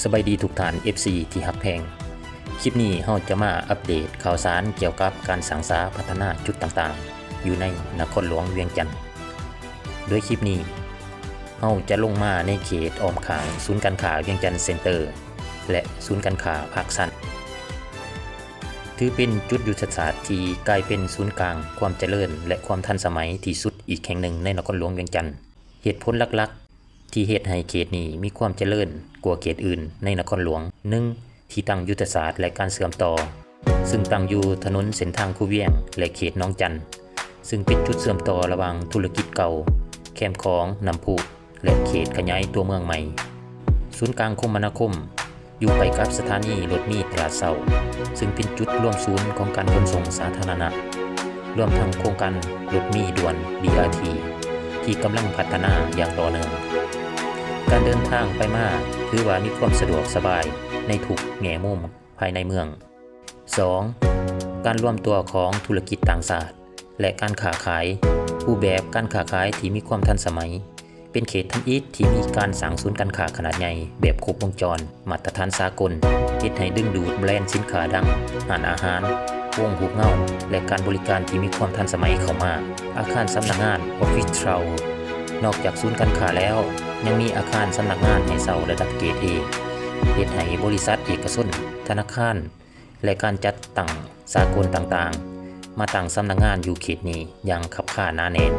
ສະບາຍດີທຸກທ່ານ ເອັຟຊີ ທີ່ຮັກແພງ. ຄລິບນີ້ເຮົາຈະມາອັບເດດຂ່າວສານກ່ຽວກັບການສ້າງສາພັດທະນາຈຸດຕ່າງໆ ຢູ່ໃນນະຄອນຫຼວງວຽງຈັນ. ໂດຍຄລິບນີ້ເຮົາຈະລົງມາໃນເຂດອ້ອມຂ້າງສູນການຄ້າວຽງຈັນເຊັນເຕີ ແລະ ສູນການຄ້າພາກຊັນ. ຖືເປັນຈຸດຍຸດທະສາດທີ່ກາຍເປັນສູນກາງຄວາມຈະເລີນ ແລະ ຄວາມທັນສະໄໝທີ່ສຸດອີກແຫ່ງໜຶ່ງໃນນະຄອນຫຼວງວຽງຈັນ. ເຫດຜົນຫຼັກໆ ທີ່ເຮັດໃຫ້ເຂດນີ້ມີຄວາມຈະເລີນກວ່າເຂດອື່ນໃນນະຄອນຫຼວງ, ໜຶ່ງ ທີ່ຕັ້ງຍຸດທະສາດ ແລະ ການເຊື່ອມຕໍ່, ຊຶ່ງຕັ້ງຢູ່ຖະໜົນເສັ້ນທາງຄູວຽງ ແລະ ເຂດໜອງຈັນ, ຊຶ່ງເປັນຈຸດເຊື່ອມຕໍ່ລະຫວ່າງທຸລະກິດເກົ່າ, ແຄມຂອງ, ນ້ຳພຸ ແລະ ເຂດຂະຫຍາຍຕົວເມືອງໃໝ່. ສູນກາງຄົມມະນາຄົມ ຢູ່ໃກ້ກັບສະຖານີລົດເມຕະຫຼາດເຊົ້າ, ຊຶ່ງເປັນຈຸດລວມສູນຂອງການຂົນສົ່ງສາທາລະນະ, ລວມທັງໂຄງການລົດເມດ່ວນ ບີອາທີ ທີ່ກຳລັງພັດທະນາຢ່າງຕໍ່ເນື່ອງ. ການເດີນທາງໄປມາຖືວ່າມີຄວາມສະດວກສະບາຍໃນທຸກແງ່ມຸມພາຍໃນເມືອງ. ສອງ ການລວມຕົວຂອງທຸລະກິດຕ່າງຊາດ ແລະ ການຄ້າຂາຍ, ຮູບແບບການຄ້າຂາຍທີ່ມີຄວາມທັນສະໄໝ, ເປັນເຂດທຳອິດທີ່ມີການສ້າງສູນການຄ້າຂະໜາດໃຫຍ່ແບບຄົບວົງຈອນ ມາດຕະຖານສາກົນ, ເຮັດໃຫ້ດຶງດູດແບຣນສິນຄ້າດັງ, ຮ້ານອາຫານ, ໂຮງຮູບເງົາ ແລະ ການບໍລິການທີ່ມີຄວາມທັນສະໄໝເຂົ້າມາ. ອາຄານສຳນັກງານ Office Tower ນອກຈາກສູນການຄ້າແລ້ວ, ຍັງມີອາຄານສຳນັກງານໃຫ້ເຊົ່າລະດັບເກຣດ A, ເຮັດໃຫ້ບໍລິສັດເອກະຊົນ, ທະນາຄານ ແລະ ການຈັດຕັ້ງສາກົນຕ່າງໆ ມາຕັ້ງສຳນັກງານຢູ່ເຂດນີ້ຢ່າງຄັບຄ້າໜາແໜ້ນ.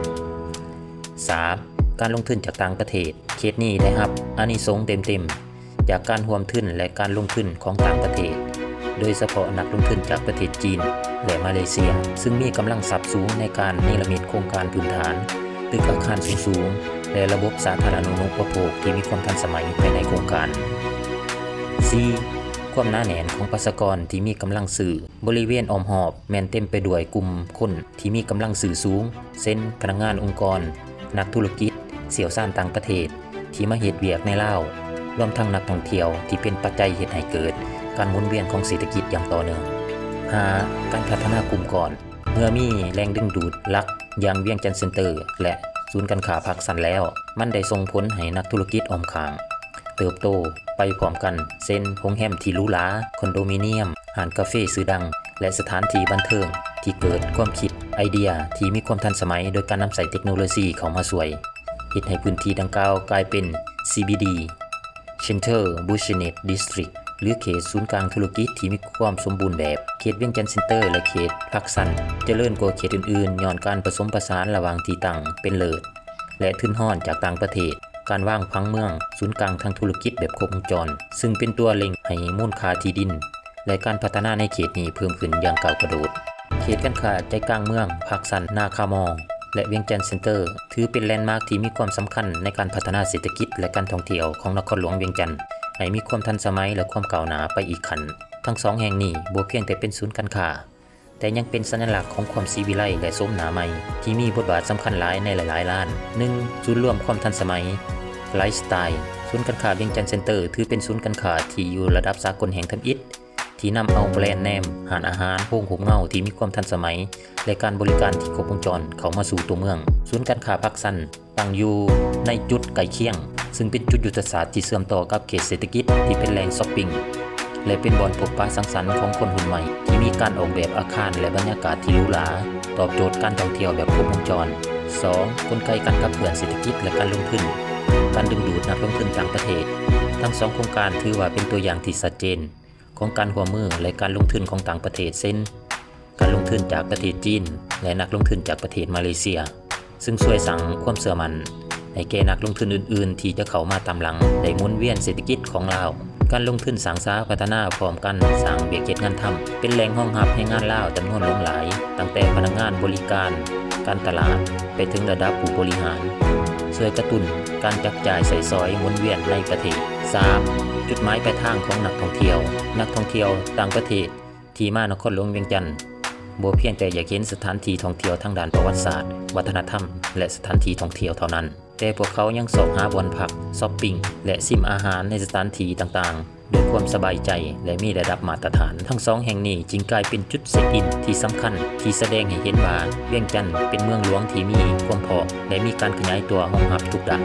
ສາມ ການລົງທຶນຈາກຕ່າງປະເທດ. ເຂດນີ້ໄດ້ຮັບອານິສົງເຕັມໆ ຈາກການຮ່ວມທຶນ ແລະ ການລົງທຶນຂອງຕ່າງປະເທດ, ໂດຍສະເພາະນັກລົງທຶນຈາກປະເທດຈີນ ແລະ ມາເລເຊຍ, ຊຶ່ງມີກຳລັງຊັບສູງໃນການເນລະມິດໂຄງການພື້ນຖານ, ຕຶກອາຄານສູງໆ ແລະ ລະບົບສາທາລະນູປະໂພກທີ່ມີຄວາມທັນສະໄໝພາຍໃນໂຄງການ. ສີ່ ຄວາມໜາແໜ້ນຂອງປະຊາກອນທີ່ມີກຳລັງຊື້. ບໍລິເວນອ້ອມຮອບແມ່ນເຕັມໄປດ້ວຍກຸ່ມຄົນທີ່ມີກຳລັງຊື້ສູງ, ເຊັ່ນ ພະນັກງານອົງກອນ, ນັກທຸລະກິດ, ຊ່ຽວຊານຕ່າງປະເທດທີ່ມາເຮັດວຽກໃນລາວ, ລວມທັງນັກທ່ອງທ່ຽວທີ່ເປັນປັດໄຈເຮັດໃຫ້ເກີດການໝູນວຽນຂອງເສດຖະກິດຢ່າງຕໍ່ເນື່ອງ. ຫ້າ ການພັດທະນາກຸ່ມກ້ອນ. ເມື່ອມີແຫຼ່ງດຶງດູດຫຼັກຢ່າງວຽງຈັນເຊັນເຕີ ແລະ ສູນການຄ້າພາກຊັນແລ້ວ, ມັນໄດ້ສົ່ງຜົນໃຫ້ນັກທຸລະກິດອ້ອມຂ້າງເຕີບໂຕໄປພ້ອມກັນ, ເຊັ່ນ ໂຮງແຮມທີ່ຫຼູຫຼາ, ຄອນໂດມິນຽມ, ຮ້ານກາເຟຊື່ດັງ ແລະ ສະຖານທີ່ບັນເທີງທີ່ເກີດຄວາມຄິດໄອເດຍທີ່ມີຄວາມທັນສະໄໝ ໂດຍການນຳໃຊ້ເຕັກໂນໂລຊີເຂົ້າມາຊ່ວຍ, ເຮັດໃຫ້ພື້ນທີ່ດັ່ງກ່າວກາຍເປັນ CBD Central Business District ຫຼື ເຂດສູນກາງທຸລະກິດທີ່ມີຄວາມສົມບູນແບບ. ເຂດວຽງຈັນເຊັນເຕີ ແລະ ເຂດພາກຊັນ ຈະເລີນກວ່າເຂດອື່ນໆ ຍ້ອນການປະສົມປະສານລະຫວ່າງທີ່ຕັ້ງເປັນເລີດ ແລະ ທຶນຮອນຈາກຕ່າງປະເທດ, ການວາງຜັງເມືອງສູນກາງທາງທຸລະກິດແບບຄົບວົງຈອນ, ຊຶ່ງເປັນຕົວເລັ່ງໃຫ້ມູນຄ່າທີ່ດິນ ແລະ ການພັດທະນາໃນເຂດນີ້ເພີ່ມຂຶ້ນຢ່າງກ້າວກະໂດດ. ເຂດການຄ້າໃຈກາງເມືອງພາກຊັນ, ນາຄາມໍ ແລະ ວຽງຈັນເຊັນເຕີ ຖືເປັນແລນມາກທີ່ມີຄວາມສຳຄັນໃນການພັດທະນາເສດຖະກິດ ແລະ ການທ່ອງທ່ຽວຂອງນະຄອນຫຼວງວຽງຈັນ ໃຫ້ມີຄວາມທັນສະໄໝ ແລະ ຄວາມກ້າວໜ້າໄປອີກຂັ້ນ. ທັງສອງແຫ່ງນີ້ບໍ່ພຽງແຕ່ເປັນສູນການຄ້າ, ແຕ່ຍັງເປັນສັນຍະລັກຂອງຄວາມສີວິໄລ ແລະ ໂສມໜ້າໃໝ່ ທີ່ມີບົດບາດສຳຄັນຫຼາຍໃນຫຼາຍໆດ້ານ. ໜຶ່ງ ສູນລວມຄວາມທັນສະໄໝ, ໄລຟ໌ສະໄຕລ໌. ສູນການຄ້າວຽງຈັນເຊັນເຕີ ຖືເປັນສູນການຄ້າທີ່ຢູ່ລະດັບສາກົນແຫ່ງທຳອິດ ທີ່ນຳເອົາແບຣນເນມ, ຮ້ານອາຫານ, ໂຮງໂຮມເງົາທີ່ມີຄວາມທັນສະໄໝ ແລະ ການບໍລິການທີ່ຄົບວົງຈອນເຂົ້າມາສູ່ຕົວເມືອງ. ສູນການຄ້າພາກຊັນ ຕັ້ງຢູ່ໃນຈຸດໃກ້ຄຽງ, ຊຶ່ງເປັນຈຸດຍຸດທະສາດທີ່ເຊື່ອມຕໍ່ກັບເຂດເສດຖະກິດທີ່ເປັນແຫຼ່ງຊັອບປິງ ແລະ ເປັນບ່ອນພົບປະສັງສັນຂອງຄົນຮຸ່ນໃໝ່ ທີ່ມີການອອກແບບອາຄານ ແລະ ບັນຍາກາດທີ່ຫຼູຫຼາ, ຕອບໂຈດການທ່ອງທ່ຽວແບບຄົບວົງຈອນ. ສອງ ກົນໄກການຂັບເຄື່ອນເສດຖະກິດ ແລະ ການລົງທຶນ, ການດຶງດູດນັກລົງທຶນຕ່າງປະເທດ. ທັງສອງໂຄງການຖືວ່າເປັນຕົວຢ່າງທີ່ຊັດເຈນ ຂອງການຮ່ວມມື ແລະ ການລົງທຶນຂອງຕ່າງປະເທດ ເຊັ່ນ ການລົງທຶນຈາກປະເທດຈີນ ແລະ ນັກລົງທຶນຈາກປະເທດມາເລເຊຍ, ຊຶ່ງຊ່ວຍສ້າງຄວາມເຊື່ອໝັ້ນໃຫ້ແກ່ນັກລົງທຶນອື່ນໆ ທີ່ຈະເຂົ້າມາຕາມຫຼັງ ໄດ້ໝູນວຽນເສດຖະກິດຂອງລາວ. ການລົງທຶນສ້າງສາພັດທະນາພ້ອມກັນສ້າງວຽກເຮັດງານທຳ, ເປັນແຫຼ່ງຮອງຮັບແຮງງານລາວຈຳນວນຫຼວງຫຼາຍ, ຕັ້ງແຕ່ພະນັກງານບໍລິການ, ການຕະຫຼາດ ໄປເຖິງລະດັບຜູ້ບໍລິຫານ, ຊ່ວຍກະຕຸ້ນການຈັບຈ່າຍໃຊ້ສອຍໝູນວຽນໃນປະເທດ. ສາມ ຈຸດໝາຍປາຍທາງຂອງນັກທ່ອງທ່ຽວ. ນັກທ່ອງທ່ຽວຕ່າງປະເທດ ທີ່ມານະຄອນຫຼວງວຽງຈັນ ບໍ່ພຽງແຕ່ຢາກເຫັນສະຖານທີ່ທ່ອງທ່ຽວທາງດ້ານປະຫວັດສາດ, ວັດທະນະທຳ ແລະ ສະຖານທີ່ທ່ອງທ່ຽວເທົ່ານັ້ນ, ແຕ່ພວກເຂົາຍັງຊອກຫາບ່ອນພັກ, ຊັອບປິງ ແລະ ຊິມອາຫານໃນສະຖານທີ່ຕ່າງໆ ດ້ວຍຄວາມສະບາຍໃຈ ແລະ ມີລະດັບມາດຕະຖານ. ທັງສອງແຫ່ງນີ້ຈຶ່ງກາຍເປັນຈຸດເຊັກອິນທີ່ສຳຄັນ ທີ່ສະແດງໃຫ້ເຫັນວ່າວຽງຈັນເປັນເມືອງຫຼວງທີ່ມີຄວາມພ້ອມ ແລະ ມີການຂະຫຍາຍຕົວຮອງຮັບທຸກດ້ານ.